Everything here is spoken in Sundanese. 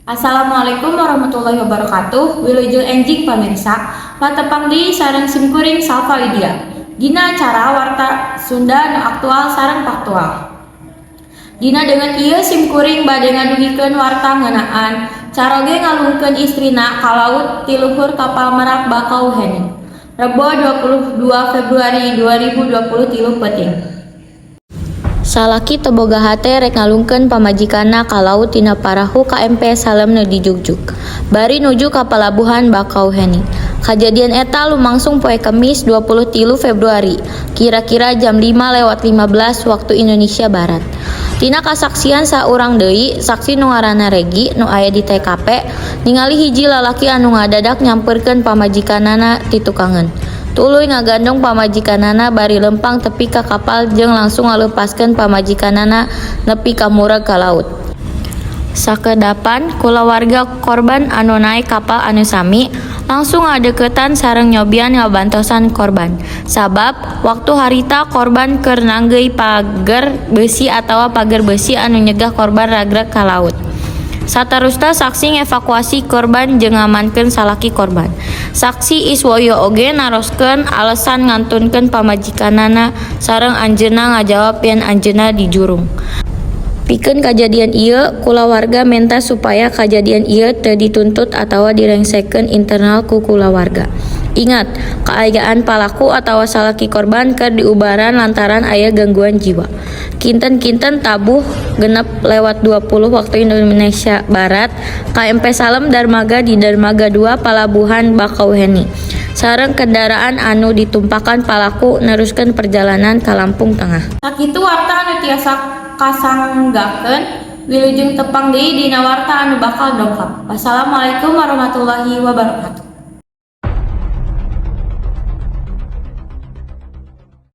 Assalamualaikum warahmatullahi wabarakatuh. Wilujeng enjing, pamirsa. Patepang deui sareng simkuring, Salva Widya, dina acara Warta Sunda nu aktual sareng faktual. Dina danget ieu simkuring bade ngadugikeun warta ngeunaan caroge ngalungkeun istrina ka laut ti luhur kapal Merak Bakauheni. Rebo, 22 Februari 2023 peuting. Salaki teu boga hate rek ngalungkeun pamajikanna ka laut tina parahu KMP Salem nu dijugjug bari nuju ka Palabuhan Bakauheni. Kajadian eta lumangsung poe Kemis, 23 Februari, kira-kira jam 5.15 waktu Indonesia Barat. Tina kasaksian saurang deui saksi nu ngaranna Regi nu aya di TKP, ningali hiji lalaki anu ngadadak nyamperkeun pamajikanana ti tukangeun. Tuluy ngagandong pamajikanana bari lempang tepi ka kapal jeung langsung ngaleupaskeun pamajikanana nepi ka murag ka laut. Sakedapan, kulawarga korban anu naek kapal anu sami langsung ngadeuketan sareng nyobian ngabantosan korban. Sabab waktu harita korban keur nanggeuy pager besi atawa pager besi anu nyegah korban ragrag ka laut. Satarusna saksi ngevakuasi korban jeung ngamankeun salaki korban. Saksi Iswoyo oge naroskeun alesan ngantunkeun pamajikanana sareng anjeunna ngajawab yen anjeunna dijurung. Pikeun kajadian ieu, kulawarga menta supaya kajadian ieu teu dituntut atawa direngsekeun internal ku kulawarga. Ingat, kaayaan palaku atawa salaki korban keur diubaran lantaran aya gangguan jiwa. Kinten-kinten tabuh 6.20 waktu Indonesia Barat, KMP Salem darmaga di Dermaga 2 Palabuhan Bakauheni sareng kendaraan anu ditumpakan palaku neruskeun perjalanan ka Lampung Tengah. Sakitu warta anu tiasa kasanggakeun. Wilujeng tepang deui dina warta anu bakal dongkap. Wassalamualaikum warahmatullahi wabarakatuh.